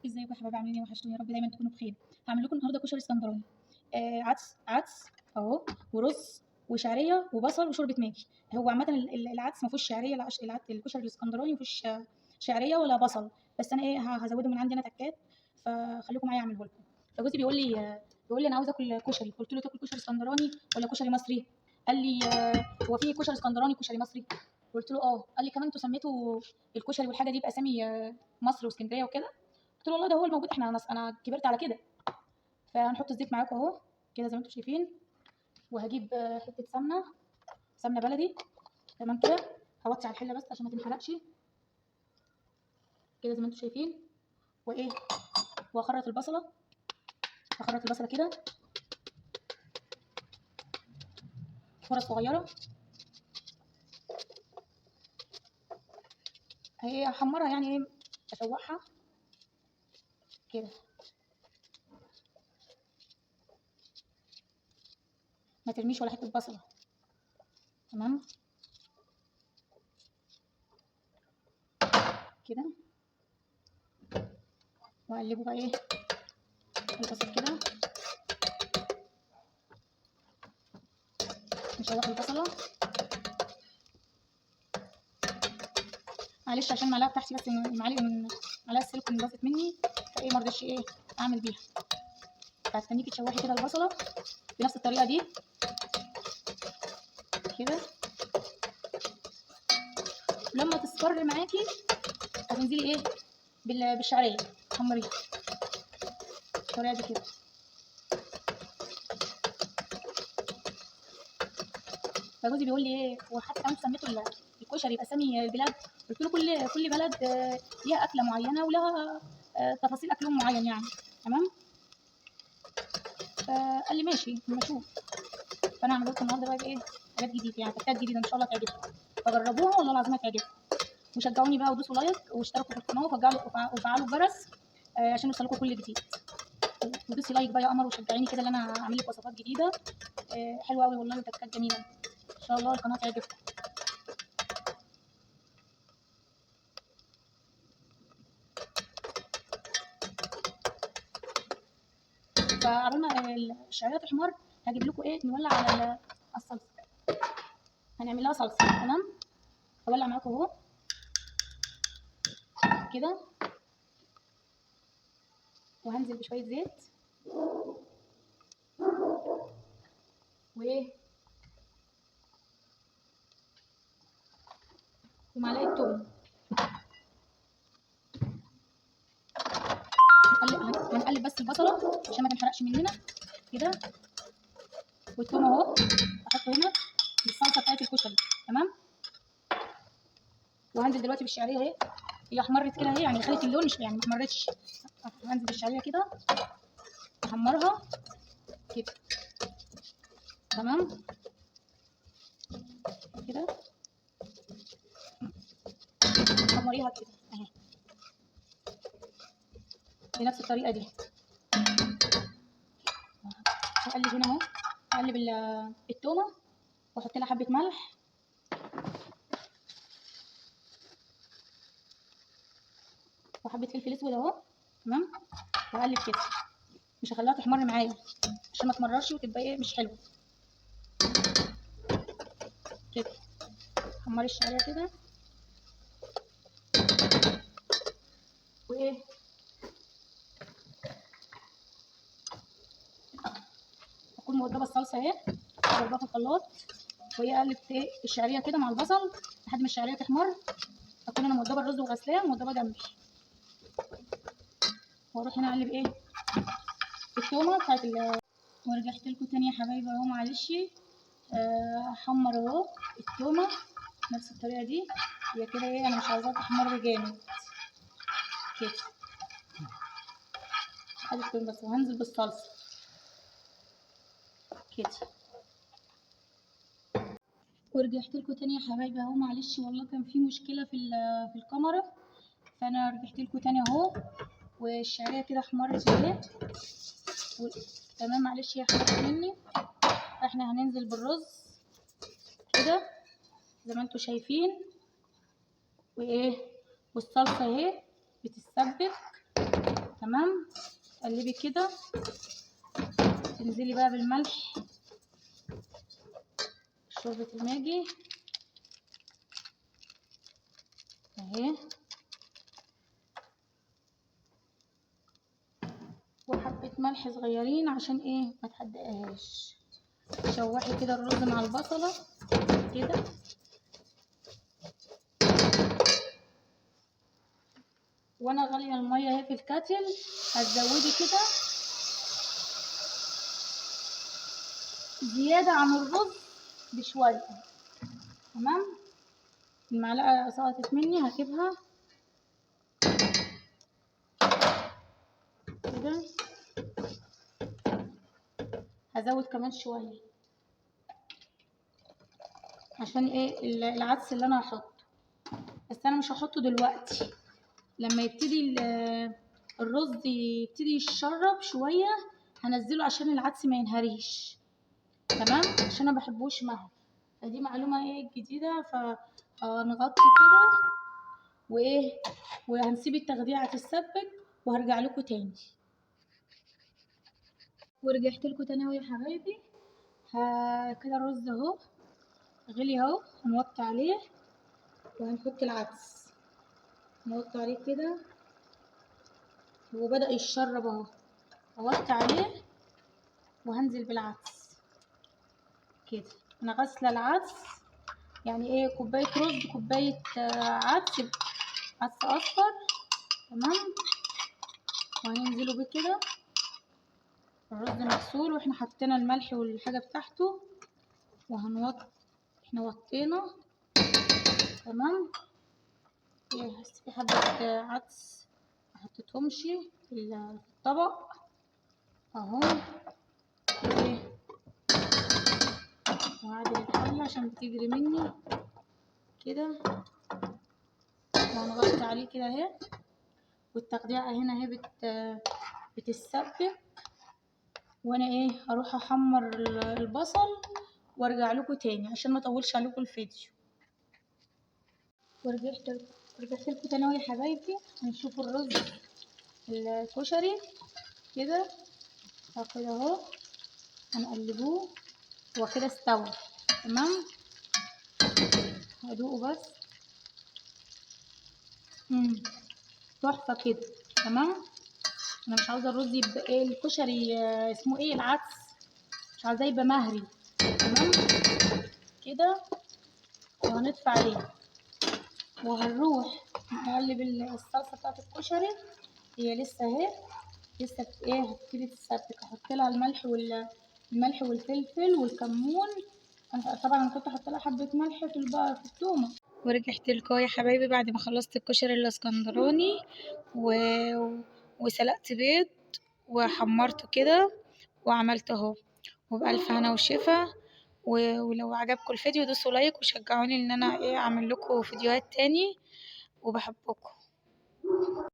ازيكم يا حبايبي؟ عاملين ايه؟ وحشتوني، يا رب دايما تكونوا بخير. هعمل لكم النهارده كشري اسكندراني. عدس عدس اهو، ورز وشعريه وبصل وشوربه ماجي. هو عامة العدس ما فيهوش شعرية. الكشري الاسكندراني ما فيهوش شعرية ولا بصل، بس انا ايه هزوده من عندي انا تكات، فخليكم معايا اعمله لكم. فجوزي بيقول لي انا عاوز اكل كشري. قلت له تاكل كشري اسكندراني ولا كشري مصري؟ قال لي هو في كشري اسكندراني وكشري مصري؟ قلت له اه. قال لي كمان انتوا سميتوا الكشري والحاجة دي باسامي مصر واسكندريه وكده. قلت له والله ده هو الموجود، احنا انا كبرت على كده. فهنحط الزيت معاكم اهو كده زي ما انتم شايفين، وهجيب حتة سمنه، سمنه بلدي، تمام كده. هوطي على الحلة بس عشان ما تنحرقش كده زي ما انتم شايفين. وايه، واخرط البصله، اخرط البصله كده فرص صغيرة، هي احمرها يعني ايه، اشوحها كده، ما ترميش ولا حتة بصله، تمام كده. واقلبه بقى ايه البصل كده، نشوح البصله. معلش عشان المعلقة بتاعتي بس المعالق من معلقه السيليكون باظت مني، فايه ما رضيتش ايه اعمل بيها. فهستنيكي تشوحي كده البصله بنفس الطريقة دي كده، ولما تصفر معاكي هتنزلي ايه بالشعريه، حمريها بالطريقة دي كده. فجوزي بيقول لي ايه، وحتى كمان سميته الكشري باسامي البلاد. قلت له كل بلد ليها اكله معينة ولها تفاصيل اكلهم معين يعني، تمام. فقال لي ماشي اما اشوف. فانا هعمل لكم النهارده بقى ايه حاجات جديدة، يعني تكات جديدة ان شاء الله تعجبكم، فجربوها والله العظيم هتعجبكم. وشجعوني بقى ودوسوا like واشتركوا في القناة وفعلوا الجرس عشان يوصلكم كل جديد. ودوسي like بقى يا قمر وشجعيني كده ان انا اعمل لك وصفات جديدة حلوة قوي والله، وتكات جميلة ان شاء الله القناة تعجبكم. فقبل ما الشعرية تحمر هجيب لكم ايه نولع على الصلصه، هنعمل لها صلصه، تمام. هولع معاكم اهو كده، وهنزل بشوية زيت وايه ومعلقة توم. هنقلب بس البصله عشان ما تنحرقش مننا كده، والثوم اهو احطه هنا بالصلصه بتاعت الكشري، تمام. وهنزل دلوقتي بالشعريه اهي، هي احمرت كده اهي، يعني خدت اللون، مش يعني ما احمرتش. هنزل بالشعريه كده احمرها كده، تمام كده، حمريها كده اهي بنفس الطريقة دي. هقلب هنا اهو، هقلب التومه واحط لها حبه ملح وحبه فلفل اسود اهو، تمام. واقلب كده، مش هخليها تحمر معايا عشان ما تمررش وتبقى ايه مش حلوة كده. حمري الشعرية كده وايه اكون موضبه الصلصه اهي، ضربها في الخلاط، وهي قلبت ايه الشعرية كده مع البصل لحد ما الشعرية تحمر. اكون انا موضبه الرز وغسلاه وموضبه جنبي، واروح هنا اقلب ايه التومه بتاعت ورجعت لكم تاني يا حبايبي اهو. معلش احمر اهو التومه نفس الطريقة دي، هي كده ايه انا مش عاوزاها تحمر جامد كده، ادي التوم بس. وهنزل بالصلصه كده. ورجعت لكم تاني يا حبايبي اهو. معلش والله كان في مشكلة في الكاميرا، فانا رجعت لكم تاني اهو. والشعريه كده احمرت اهي تمام. معلش هي احمرت مني. احنا هننزل بالرز كده زي ما انتم شايفين، وايه والصلصه اهي بتتسبك، تمام. تقلبي كده، تنزلي بقى بالملح، شوربة الماجي اهي، وحبة ملح صغيرين عشان ايه ما تحدقهاش. شوحي كده الرز مع البصلة كده. وانا غالية المية اهي في الكاتل، هتزودي كده زيادة عن الرز بشوية. تمام. المعلقة سقطت مني هجيبها كده، هزود كمان شوية عشان ايه العدس اللي انا هحطه، بس انا مش هحطه دلوقتي، لما يبتدي الرز يبتدي يتشرب شوية هنزله عشان العدس ما ينهريش. تمام، عشان انا ما بحبوش مهري، فدي معلومة ايه جديدة. فهنغطي كده وايه، وهنسيب التغذية تتسبك وهرجع لكم تاني. ورجعت لكم تاني اهو يا حبايبي. كده الرز اهو غلي اهو، هنوطي عليه وهنحط العدس، نوطي عليه كده، هو بدأ يتشرب اهو، اوطي عليه وهنزل بالعدس كده. انا غاسله العدس، يعني ايه كوباية رز كوباية عدس، عدس اصفر. تمام، وهننزله بيه كده. الرز مغسول واحنا حطينا الملح والحاجة بتاعته، وهنوطي، احنا وطينا. تمام. ايه بس في حبه عدس ما حطيتهمش في الطبق اهو. ايه وهعدل الحلة عشان بتجري مني كده، وهنغطي عليه كده اهي. والتغذية هنا اهي بتتسبك. وانا ايه هروح احمر البصل وارجع لكم تاني عشان ما اطولش عليكم الفيديو. ورجعت لكم تاني يا حبايبي. هنشوف الرز الكشري كده كده اهو، هنقلبوه هو كده استوى. تمام، هدوقه بس. تحفة كده. تمام، انا مش عاوزه الرز يبقى ايه الكشري اسمه ايه العدس، مش عاوزاه يبقى مهري. تمام كده، وهنطفي عليه وهنروح نقلب الصلصه بتاعت الكشري. هي لسه اهي، لسه ايه هتبتدي تتسبك. احط لها الملح والملح والفلفل والكمون. انا طبعا كنت احط لها حبه ملح في التومه. ورجعت لكم يا حبايبي بعد ما خلصت الكشري الاسكندراني وسلقت بيض وحمرته كده وعملته اهو، وبألف هنا وشفا. ولو عجبكم الفيديو دوسوا لايك وشجعوني ان انا ايه اعمل لكم فيديوهات تاني، وبحبكم.